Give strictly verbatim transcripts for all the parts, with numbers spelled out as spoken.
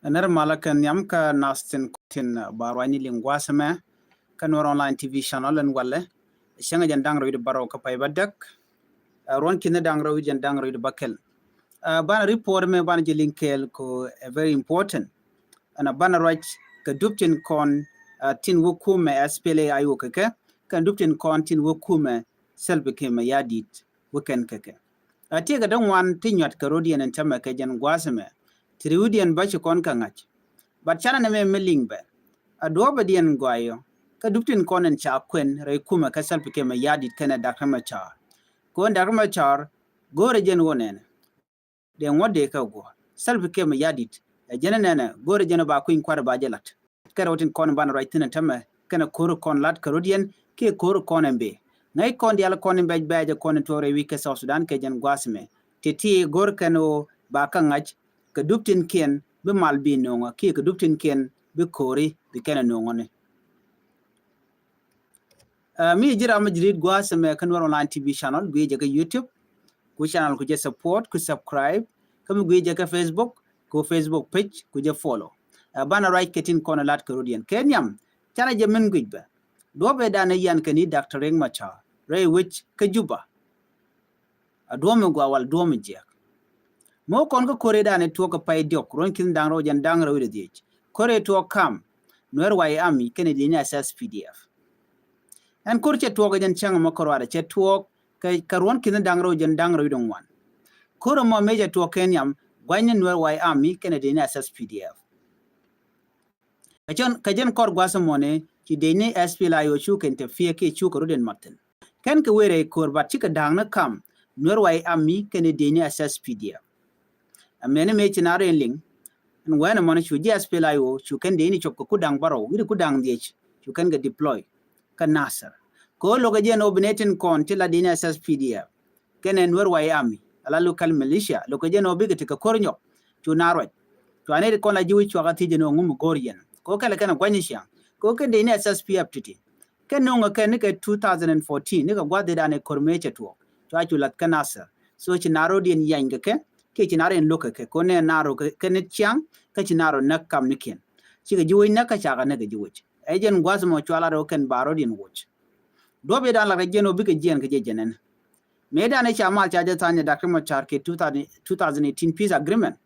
Nɛr malä kɛ nhiam kä nath tin tin ba ruacni liŋ gua̱a̱th ɛmɛ kä Nuɛr online T V channel ɛn walɛ. Cäŋ jɛn da̱ŋ rɛw wi̱cdɛ bärɔw kä pay bädäk. Ruɔ̱n ki̱n da̱ŋ rɛw wi̱cdɛ jɛn da̱ŋ rɛw wi̱cdɛ bäkɛl. Banɛ report mɛ banɛ jɛ liŋ kɛɛl kɛ ɛ very important. Ɛn banɛ ruac kɛ dup tin kɔn tin wä kumɛ S P L A I O kɛ kɛ kɛn dup tin kɔn tin wä kumɛ Salva Kiir Mayardit wä kɛn kɛ kɛ. A tiekɛ dee ŋuan ti nyuat kɛ rɔ̱diɛn ɛn tämɛ kɛ jɛn gua̱a̱th ɛmɛ. Ti riwdiɛn bä ci kɔn kɛ ŋa̱c. But canɛ nɛmɛ mi liŋ bɛ a duɔ̱ɔ̱pɛ diɛn gɔayɔ kä dup tin kɔn ɛn ca kuɛn rɛy kumɛ kä Salva Kiir Mayardit kɛnɛ Doctor Machar. Kɔn Doctor Machar go̱o̱rɛ jɛn wä nɛnɛ. Dee ŋuɔ̱t dee kɛ guɔ Salva Kiir Mayardit ɛ jɛn nɛnɛ go̱o̱rɛ jɛn ba kui̱ny kua̱r ba jɛ la̱t. Kɛ rɛw tin kɔn banɛ ruac thi̱n ɛ tämɛ kɛnɛ ko̱r kɔn la̱t kɛ rɔ̱diɛn kiɛ ko̱r kɔn ɛn bee ŋäc kɔn diaal kɔn in bɛc bɛɛc ɛ kɔn in tuɔɔk rɛy wi̱c kɛ South Sudan kɛ jɛn gua̱a̱th ɛmɛ. Ti ti go̱r kɛn ɣöö ba kä ŋa̱c kɛ dup tin kiɛn bi mal bi no̱o̱ŋä kiɛ kɛ dup tin kiɛn bi ko̱ri bi kɛn ɛ no̱o̱ŋäni. Mi ji̱ ram mi ji̱ ri̱t gua̱a̱th ɛmɛ kä Nuɛr online T V channel gui̱i̱ jɛ kä YouTube. Ku channel ku jɛ support ku subscribe. Kä mi gui̱i̱ jɛ kä Facebook ku Facebook page ku jɛ follow. Banɛ ruac kɛ tin kɔn lat kɛ rɔ̱diɛn kɛ nhiam. Canɛ jɛ min guic bɛ duɔ̱ɔ̱pɛ danɛ yan kɛ ni Doctor Riek Machar rɛy wec kä Juba. A duɔ̱ɔ̱m mi gɔaa wal duɔ̱ɔ̱m mi jiɛk. Mɛ wä kɔn kä ko̱r i̱ danɛ tuɔɔk kɛ pay diɔ̱k ruɔ̱n ki̱n da̱ŋ rɛw jɛn da̱ŋ rɛw i̱ rɛ dhiec. Ko̱r i̱ tuɔɔk kam Nuɛr White Army kɛnɛ di̱i̱ni S S P D F. Ɛn ko̱r cɛ tuɔɔk jɛn cäŋ mɔ kärɔaadɛ cɛ tuɔɔk kɛ ruɔ̱n ki̱n da̱ŋ rɛw jɛn da̱ŋ rɛw i̱ dɔ̱ŋ wan. Ko̱r ɛmɔ mëë cɛ tuɔɔk kɛ nhiam gua̱nyni Nuɛr White Army kɛnɛ di̱i̱ni S S P D F. Kä jɛn kɔr gua̱th ɛmɔni ci dec ni S P L A I O cu kɛn te fiɛ kiɛ cu kɛ rut in mat thi̱n. Kɛn kɛ wëë rɛy ko̱r bat cikɛ da̱a̱ŋni kam Nuɛr White Army kɛnɛ dec ni S S P D F. Ɛmɛni mëë ci na rɛn liŋ ɛn wɛn ɛmɔni cu ji̱ S P L A I O cu kɛn dec ni cop kɛ ku da̱ŋ bärɔw wi̱ri ku da̱ŋ dhiec cu kɛn kɛ deploy kä Nasir. Kɛ ɣöö lo̱kɛ jɛn ɣöö bi nɛ tin kɔn ti la dec ni S S P D F. Kɛnɛ Nuɛr White Army ala local militia lo̱kɛ jɛn ɣöö bikɛ ti kɛ ko̱r nyɔk. Cu na ruac cua nɛ ti kɔn la ji̱ wi̱c cuakä thiec jɛn ɣöö ŋum go̱o̱r yɛn kɛ ɣöö kɛlɛ kɛn ɛ gua̱ny ciaŋ kɛ ɣöö kɛn dec ni S S P F titi. Kɛ no̱ŋ ɛ kɛn ni kɛ two thousand and fourteen ni kɛ gua̱th i̱ dan ɛ ko̱r mëë cɛ tuɔɔk cua cu lath kä Nasir. So ci na ro̱diɛn yiany kɛ kɛ kiɛ ci na rɛn lo̱k kɛ kɛ kɛ ɣöö nɛ na ro̱ kɛ ni ciaŋ kä ci na ro̱ näk kamnikiɛn. Cikɛ ji̱ wec näk kä cakɛ näk kɛ ji̱ wec ɛ jɛn gua̱th mɔ cua la rɛw kɛn ba ro̱diɛn woc. Duɔ̱p i̱ dan la kɛ jɛn ɣöö bikɛ jiɛn kɛ jɛ jɛn ɛn. Mëë dan i̱ ca mal ca jɛ tha̱a̱ny ɛ Doctor Machar kɛ two thousand, two thousand eighteen peace agreement.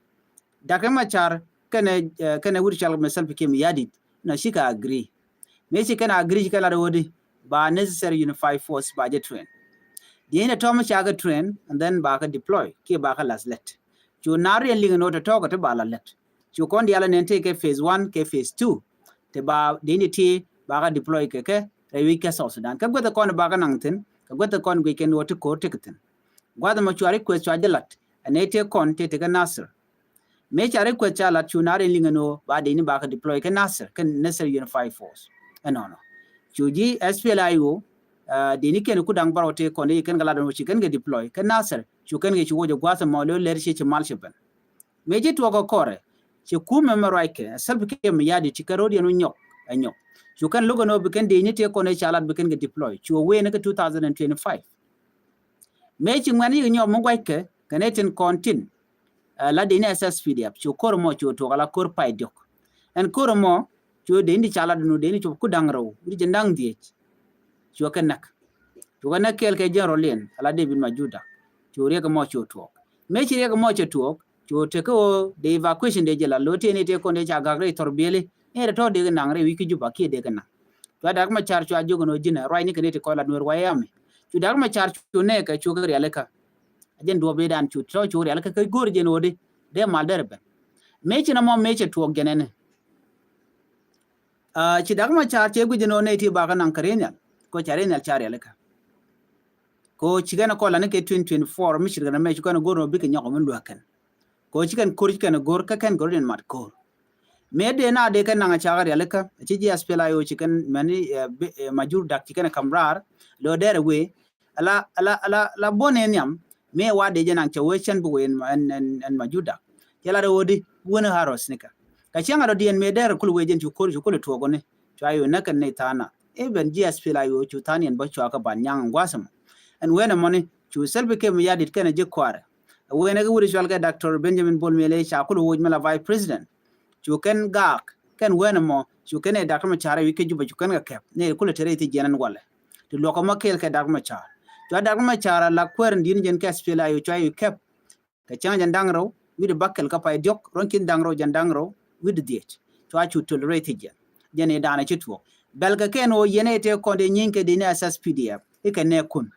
Doctor Machar kɛnɛ kɛnɛ wut cal mɛ Salva Kiir Mayardit nɔ cikɛ agree. Mëë ci kɛn agree ci kɛn lat ɣöödi ba necessary unified force ba jɛ train. Diɛn ɛ tɔm ca kɛ train and then ba kɛ deploy kiɛ ba kɛ lath lɛt. Cu nar yɛn liŋ ni ɣöö tɛ tɔɔkɛ ti ba la lɛt. Cu kɔn diaal ɛ nɛn tëë kɛ phase one kɛ phase two. Ti ba diɛn ti ti ba kɛ deploy kɛ kɛ rɛy wi̱c kɛ South Sudan kɛ guäth ɛ kɔn ba kɛ naŋ thi̱n kɛ guäth ɛ kɔn guic kɛn ɣöö ti ko̱r ti kɛ thi̱n. Gua̱th ɛmɔ cua request cua jɛ lat ɛ nɛy tëë kɔn tëë ti kɛ Nasir. Mëë ca request ca lat cu nar in liŋ ɛn ɣöö ba dee ni ba kɛ deploy kɛ Nasir kɛ Nasir Unified Force. Ɛnɔnɔ cu ji̱ S P L A I O dee ni kɛn ku da̱ŋ bärɔw tëë kɔn dee kɛn kɛ lat ɛn ɣöö ci kɛn kɛ deploy kɛ Nasir cu kɛn kɛ ci woc ɛ gua̱th ɛmɔ lo̱ lɛr ci ci mal ci ben. Mëë ci tuɔɔk ɛ kɔrɛ ci kumɛ mɛ ruackɛ Salva Kiir Mayardit ci kɛ ro̱diɛn wä nyɔk ɛ nyɔk. Cu kɛn lo̱k ɛn ɣöö bi kɛn dee ni tëë kɔn dee ca lat bi kɛn kɛ deploy cu ɛ wee ni kɛ two thousand and twenty-five. Mëë ci ŋuɛ̈n yik nyɔk mi gua̱ckɛ kɛ nɛy tin kɔn tin. La dee ni S S P D F cu ko̱r ɛmɔ cu tuɔɔk ala ko̱r pay diɔ̱k. Ɛn ko̱r ɛmɔ cu dee ni ca lat ɛn ɣöö dee ni cop ku da̱ŋ rɛw wi̱r jɛ da̱ŋ dhiec. Cu kɛ näk cu kɛ näk kɛɛl kɛ general in ala David Majuda. Cu riɛk ɛmɔ cu tuɔɔk mëë ci riɛk ɛmɔ cɛ tuɔɔk cu tekä ɣöö dee evacuation dee jɛ la lo̱ tëë ni tëë kɔn dee ca gak rɛy thɔr bieli. Ni rɛ tɔ̱ dee kɛ naŋ rɛy wi̱c kä Juba kiɛ dee kɛ naŋ. Cua Dak Macar cua jiök ɛn ɣöö ji̱n ɛ ruacni kɛ ni ti kɔc la Nuɛr White Army. Cu Dak Macar cu nɛɛkɛ cu kɛ rialikä. A jɛn duɔ̱ɔ̱p i̱ dan cu tɔ̱ cu rialikä kɛ go̱o̱r jɛn ɣöö di dee mal derɛ ben. Mëë ci na mɔ mëë cɛ tuɔɔk jɛn ɛn. Ci Dak Macar cɛ guic ɛn ɣöö nɛy ti bakä naŋ kɛ riɛn nhial kɛ ɣöö ca riɛn nhial ca rialikä. Kɛ ɣöö ci kɛn ɛ kɔn la ni kɛ twenty twenty-four mi ci kɛn ɛ mɛ cu kɛn ɛ go̱o̱r ɛn ɣöö bikɛ nyɔk ɛ mi luäk kɛn. Kɛ ɣöö ci kɛn ko̱r ci kɛn ɛ go̱o̱r kä kɛn go̱o̱r in mat ko̱o̱r. Mëë dee na dee kɛn naŋ a cakɛ rialikä ci ji̱ S P L A I O ci kɛn mɛni Majur Dak ci kɛn ɛ ka̱m raar lo̱ dɛr ɛ wee. Ala ala ala ala buɔ̱n ɛ nhiam mëë wa dee jɛ naŋ cɛ wee cɛn bi wee ɛn ɛn ɛn Majur Dak. Cɛ la dee wee di wee ni haros ni kɛ kɛ cäŋ a dɔ̱diɛn mëë dɛr ɛ kul wee jɛn cu ko̱r cu kul ɛ tuɔɔk ni cua yɛ wee näk kɛn ni tha̱a̱ŋ na. Even ji̱ S P L A I O cu tha̱a̱ŋ yɛn bä cua kɛ ban nyaŋ gua̱a̱th ɛmɔ. Ɛn wen ɛmɔni cu Salva Kiir Mayardit kɛn ɛ ji̱ kuaarɛ. Ɛ wen ɛ kɛ wut cual kɛ Doctor Benjamin Bol Mel ɛ ca kul woc mi la Vice President. cu kɛn gaak kɛn wen ɛmɔ, cu kɛn ɛ Doctor Machar ɛ wi̱i̱ kä Juba cu kɛn kɛ kɛp ni kulɛ te rɛy thi̱n jiɛn ɛn walɛ. Ti luɔk ɛmɔ kɛɛl kɛ Doctor Machar. Cua Doctor Machar a la kuäär in di̱n jɛn kɛ S P L A I O cua wi̱i̱ kɛp. Kɛ cäŋ jɛn da̱ŋ rɛw wi̱cdɛ bäkɛl kä pay diɔ̱k, ruɔ̱n ki̱n da̱ŋ rɛw jɛn da̱ŋ rɛw wi̱cdɛ dhiec. Cua cu töl rɛy thi̱n jiɛn. Jɛn i̱ da̱a̱n ɛ ci tuɔɔk. Bɛl kɛ kɛn ɣöö yɛn ɛ tëë kɔn dee nyieeny kɛ dee ni S S P D F i̱ kɛ nɛɛkun.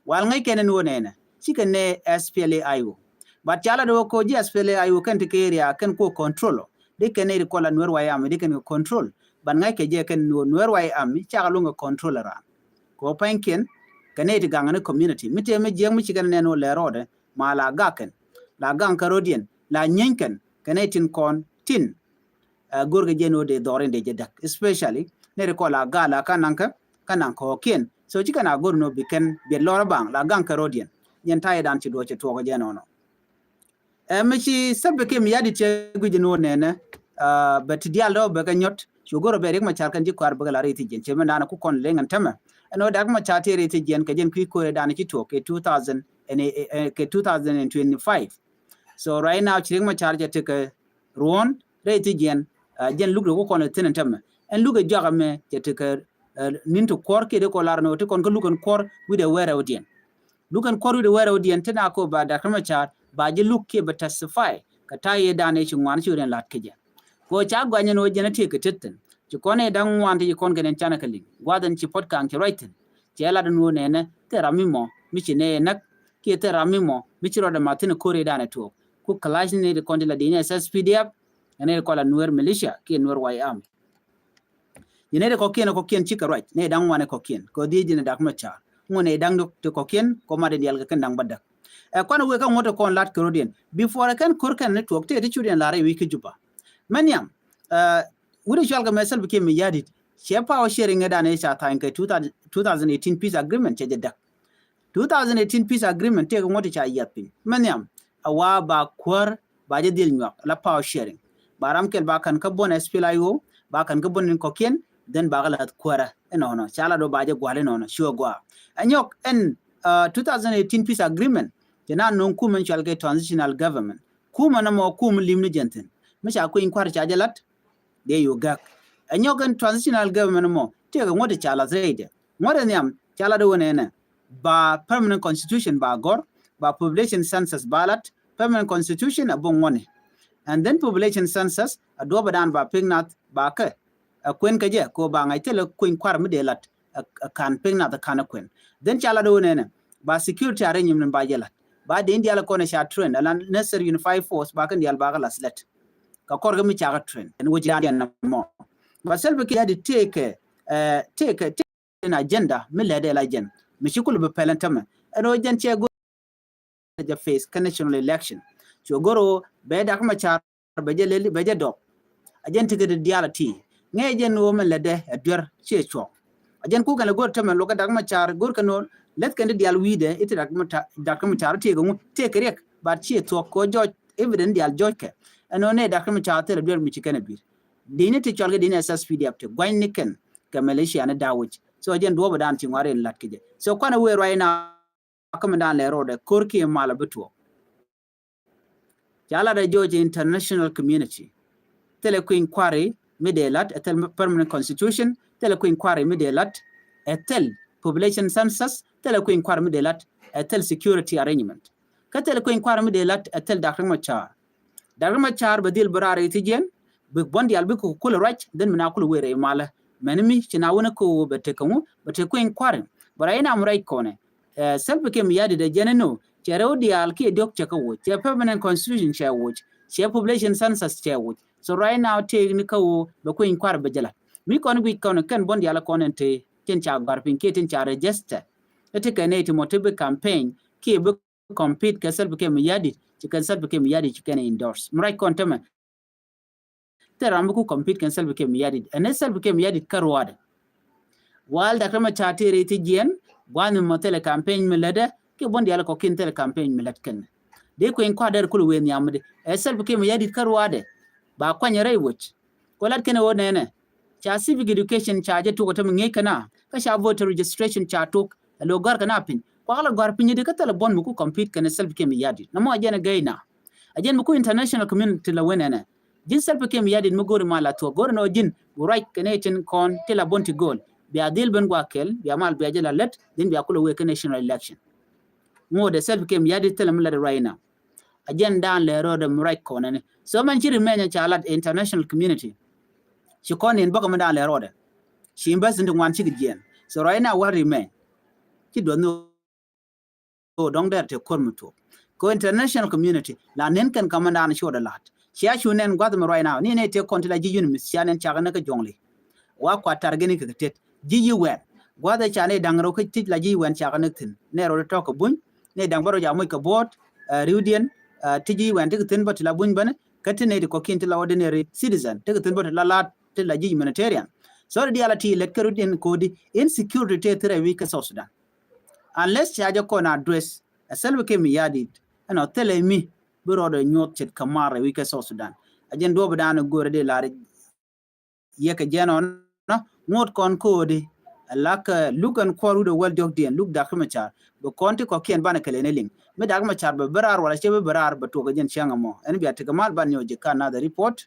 Wal ŋäc kɛn ɛn ɣöö nɛnɛ cikɛ nɛɛ S P L A I O. But ca lat ɣöö ko̱ ji̱ S P L A I O kɛn ti kɛ area kɛn kuɔ control ɔ. Dee kɛn nɛy ti kɔn la Nuer White Army dee kɛn kɛ control. But ŋa̱ckɛ jɛ kɛn Nuer, Nuer White Army cakɛ luŋ kɛ control ɛ raan. Kɛ ɣöö pa̱nykiɛn kɛ nɛy ti gaŋ ni community mi tëë mi jiäk mi cikɛn nɛn ɣöö lɛ rɔɔdɛ ma la gak kɛn, la gaŋ kɛ rɔ̱diɛn, la nyieeny kɛn kɛ nɛy tin kɔn tin. Ɛ, go̱rkɛ jɛ ni ɣöö dee dhɔr in dee jɛ däk, especially nɛy ti kɔn la gak la kä naŋ kä, kä naŋ kɔ̱kiɛn. So cikɛn a go̱r ni ɣöö bi kɛn biɛt lɔr a baŋ la gaŋ kɛ rɔ̱diɛn. Jɛn ta̱yɛ dan ci duɔ̱ɔ̱c cɛ tuɔɔk jɛ nɔnɔ. Ɛ, mi ci Salva Kiir Mayardit cɛ guic ni ɣöö nɛnɛ, ɛ, bɛ ti diaal dɔ̱ bɛ kɛ nyɔt, cu go̱r ɣöö bɛ Riek Machar kɛn ji̱ kɔaar bɛ kɛ la rɛy thi̱n jiɛn, cɛ mi dan ku kɔn leŋ ɛn tämɛ. Ɛn ɣöö Doctor Machar tëë rɛy thi̱n jiɛn kɛ jɛn kui̱ ko̱rɛ dan ci tuɔɔk kɛ two thousand, ɛn, ɛ, ɛ, kɛ two thousand and twenty-five. So right now ci Riek Machar cɛ tekɛ ruɔ̱n rɛy thi̱n jiɛn, ɛ, jɛn luk dee ku kɔn ɛ thi̱n ɛn tämɛ. Ɛn luk ɛ jɔak ɛmɛ cɛ tekɛ, ɛ, ni̱n ti kuɔ̱r kiɛ dee kɔn lar ni ɣöö ti kɔn kä luk ɛn kuɔ̱r wi̱cdɛ wäl rɛwdiɛn. Luk ɛn kuɔ̱r wi̱cdɛ wäl rɛwdiɛn tin a ko̱ ba Doctor Machar ba ji̱ luk kiɛ bɛ testify kɛ ta̱yɛ dan ɛ ci ŋuan ci ɣöö den la̱t kɛ jɛ. Kɛ ɣöö ca gɔany ɛn ɣöö jɛn a tëëkɛ tet thi̱n. Ci kɔn ɛ da̱ŋ ŋuan ti ci kɔn kɛ nɛn canɛ kɛ liŋ. Gua̱a̱th ɛn ci puɔ̱t ka̱a̱ŋ ci ruac thi̱n. Cɛ lat ɛn ɣöö nɛnɛ thil ram mi mɔ mi ci nɛy ɛ näk kiɛ thil ram mi mɔ mi ci rɔɔdɛ math thi̱n ɛ ko̱r ëëdan ɛ tuɔɔk. Ku clash ni ti kɔn ti la di̱i̱ni ɛ S S P D F, ɛ nɛy ti kɔn la Nuer militia kiɛ Nuer White Army. Yɛn nɛy ti kɔ̱kiɛn ɛ kɔ̱kiɛn cikɛ ruac, nɛy da̱ŋ ŋuan ɛ kɔ̱kiɛn kɛ ɣöö dhiec ji̱n ɛ Doctor Machar. Ŋuɔ̱n nɛy da̱ŋ ti kɔ̱kiɛn kɛ mat in diaal kɛ kɛn da̱ŋ bädäk. Ɛ kuan ɛ wëë kä ŋuɔ̱t ɛ kɔn lat kɛ rɔ̱diɛn. Before ɛ kɛn ko̱r kɛn ni tuɔɔk tëë ti cu diɛn la̱r ɛ wi̱i̱ kä Juba. Mɛ nhiam, ɛ, wut ɛ cual kɛ mɛ Salva Kiir Mayardit cɛ power sharing ɛ dan ɛ ca tha̱a̱ny kɛ two thousand, two thousand eighteen peace agreement cɛ jɛ däk. Two thousand eighteen peace agreement tëëkɛ ŋuɔ̱t ca yiath piny. Mɛ nhiam, a wa ba kuäär ba jɛ dhil nyuak la power sharing. Ba ram kɛl ba ka̱n kä buɔ̱n S P L A I O, ba ka̱n kä buɔ̱n in kɔ̱kiɛn, then ba kɛ la̱th kuäärä. Ɛnɔnɔ ca la do ba jɛ gua̱l ɛnɔnɔ cuɛ gua̱a̱. Ɛ nyɔk ɛn, uh, two thousand eighteen peace agreement cɛ na no̱o̱ŋ kum ɛn cual kɛ transitional government. Kum ɛn ɛmɔ kum lim ni jɛn thi̱n. Mi ca kueny kua̱r ca jɛ la̱t, dee yu gak. Ɛ nyɔk ɛn transitional government mɔ tëëkɛ ŋuɔ̱t ca lath rɛydɛ. Ŋuɔ̱t ɛ nhiam ca lat ɛ wä nɛnɛ, ba permanent constitution ba gɔ̱r, ba population census ba lat. Permanent constitution a bok ŋuɔ̱ni. And then population census a duɔ̱p ɛ dan ba pek nath ba kɛ, ɛ kuën kɛ jɛ kɛ ɣöö ba ŋa̱c thilɛ kueny kua̱r mi dee lat ɛ, ɛ ka̱n pek nath ɛ ka̱n ɛ kuën. Then ca lat ɛ wä nɛnɛ, ba security arrangement ba jɛ lat, ba dee in diaal ɛ kɔn ɛ ca train, ala necessary unified force ba kɛn diaal ba kɛ lath lät. Kɛ kɔr kɛ mi cakɛ train ɛn wec dan diɛn nɔmɔ. Ba Salva Kiir Mayardit tëëkɛ, ɛ, tëëkɛ, tëëkɛ agenda mi lɛ dee la jɛn mi ci kul bi pɛl ɛn tämɛ. Ɛn ɣöö jɛn cɛ go̱r jɛ face kä national election. Cu go̱r ɣöö bɛ Doctor Machar bɛ jɛ lel bɛ jɛ dɔp. A jɛn ticket diaal a ti ŋɛ jɛn ɣöö mɛ lɛ dee ɛ duer ciɛ cuɔk. A jɛn kukɛn lɛ go̱r tämɛ luɔk kɛ Doctor Machar go̱r kɛn ɣöö leth kɛn di diaal wi̱i̱dɛ i̱ ti Doctor Machar, Doctor Machar tëëkɛ ŋu tëëkɛ riɛk, but ciɛ thuɔk kɛ ɣöö jɔc evidence diaal jɔc kɛ. Ɛn ɣöö nɛ Doctor Machar thilɛ duer mi ci kɛn ɛ dui̱r. Di̱ni ti cɔl kɛ di̱ni S S P D F ti gua̱ny ni kɛn kɛ militia ni Dawit. So jɛn duɔ̱ɔ̱p dan ci ŋuari in lat kɛ jɛ. So kuan ɛ wëë ruac na kä mi dan lɛ ro̱dɛ ko̱r kiɛ mal a bi tuɔɔk. Ca lat ɛ jɔɔc international community. Thilɛ kueny kuari mi dee lat, ɛ thil permanent constitution, thilɛ kueny kuari mi dee lat, ɛ thil population census, thilɛ kueny kuari mi dee lat, ɛ thil security arrangement. Kä thil kueny kuari mi dee lat, ɛ thil Doctor Machar. Doctor Machar bɛ dhil bi raar i̱ thi̱jiɛn, bi buɔ̱n diaal bi kɛ kulɛ ruac, then mi na kulɛ wëë rɛy malä. Mɛn mi ci na wänä kɛ ɣöö bɛ tek kɛ ŋu, bɛ tek kueny kuari. Bɛ rɛy nam ruac kɔnɛ. Ɛ, Salva Kiir Mayardit ɛ jɛn ɛn ɣöö cɛ rɛw diaal kiɛ diɔ̱k cɛ kɛ woc, cɛ permanent constitution cɛ woc, cɛ population census cɛ woc. So right now tëëkni kä ɣöö bɛ kueny kua̱r bɛ jɛ la̱t. Mi kɔn guic kɔn kɛn buɔ̱n diaal kɔn ɛn tëë tin ca gɔ̱a̱r piny kiɛ tin ca register. Ɛ ti kɛn ɛ ti mɔ ti bi campaign kiɛ bi compete kɛ Salva Kiir Mayardit, ci kɛn Salva Kiir Mayardit ci kɛn endorse. Mi ruac kɔn tämɛ. Thil ram bi ku compete kɛn Salva Kiir Mayardit. Ɛn ɛ Salva Kiir Mayardit kä ruaadɛ. Wal Doctor Machar tëë rɛy thi̱jiɛn, gua̱a̱th mi mɔ thilɛ campaign mi lätdɛ, kiɛ buɔ̱n diaal kɔ̱kiɛn thilɛ campaign mi lät kɛn. Dee kueny kua̱r dɛr kulɛ wëë nhiam mi di. Ɛ Salva Kiir Mayardit kä ruaadɛ. Ba kuany rɛy woc. Kɔ lat kɛn ɛ ɣöö nɛnɛ. Ca civic education ca jɛ tuɔk ɛ tämɛ ŋi̱eec kɛn a. Kä ca voter registration ca tuɔk. Ɛ lo̱ gɔ̱a̱r kɛn a piny. Kuak lɛ gɔ̱a̱r piny di kä thilɛ buɔ̱n mi ku compete kɛn ɛ Salva Kiir Mayardit. Nɔmɔ a jɛn ɛ gɛy na. A jɛn mi ku international community la wen ɛnɛ. Ji̱n Salva Kiir Mayardit mi go̱o̱ri mal a thuɔ̱k, go̱o̱ri nɔ ji̱n bi ruac kɛ nɛy tin kɔn ti la bun ti gööl. Bia dhil ben gua̱a̱th kɛl, bia mal bia jɛ la lät, then bia kulɛ wek kɛ national election. Ŋot ɛ Salva Kiir Mayardit thilɛ mi lat right now. A jɛn daan lɛ rɔɔdɛ mi ruac kɔn ɛni. So mɛn ci remain ca lat international community. Ci kɔn in bäkɛ mi daan lɛ rɔɔdɛ. Ci investment ŋuan cikɛ jiɛn. So right now what remain? Ci duɔth ni ɣöö dɔ̱ŋ dɛr te ko̱r mi tuɔɔk. Kɛ international community la nɛn kɛn kamandan cuɔt a la̱t. Cia cu nɛn gua̱th mi ruac now ni nɛ tëë kɔn ti la ji̱ UNMISS cia nɛn cakɛ ni kä Jɔŋli. Wa kuat tar gɛn ikɛ kɛ tet ji̱ yi wɛn gua̱th ɛ ca nɛ da̱ŋ rɛw kä tic la ji̱ yi wɛn cakɛ ni thi̱n nɛ rɔɔd tɔ̱ kɛ buny. Nɛ da̱ŋ bä rɔ ja moc kɛ buɔ̱ɔ̱t riwdiɛn ti ji̱ yi wɛn ti kɛ thi̱n bä ti la buny bäni kä ti nɛ ti kɔ̱kiɛn ti la ordinary citizen ti kɛ thi̱n bä ti la la̱t ti la ji̱ humanitarian. So ti diaal a ti lɛt kä riwdiɛn ko̱di insecurity tëë thirɛ wi̱c kä South Sudan. Unless ca jɛ kɔn address ɛ Salva Kiir Mayardit ɛn ɔ thilɛ mi bi rɔɔdɛ nyuɔth ce̱tkɛ mar ɛ wi̱c kä South Sudan. A jɛn duɔ̱ɔ̱p dan go̱o̱rɛ di lar yɛ kɛ jɛn ɔn nɔ ŋot kɔn ko̱o̱di. Ɛ lak luk ɛn kuɔr wut ɛ wäl diɔ̱kdiɛn luk Dak Machar bi kɔn ti kɔ̱kiɛn banɛ kɛ lɛn ɛ liŋ mi Dak Machar bɛ bi raar wala cɛ bi bi raar bɛ tuɔk ɛ jɛn cäŋ ɛmɔ ɛn bia tekɛ mal ban nyɔk ji̱ ka another report.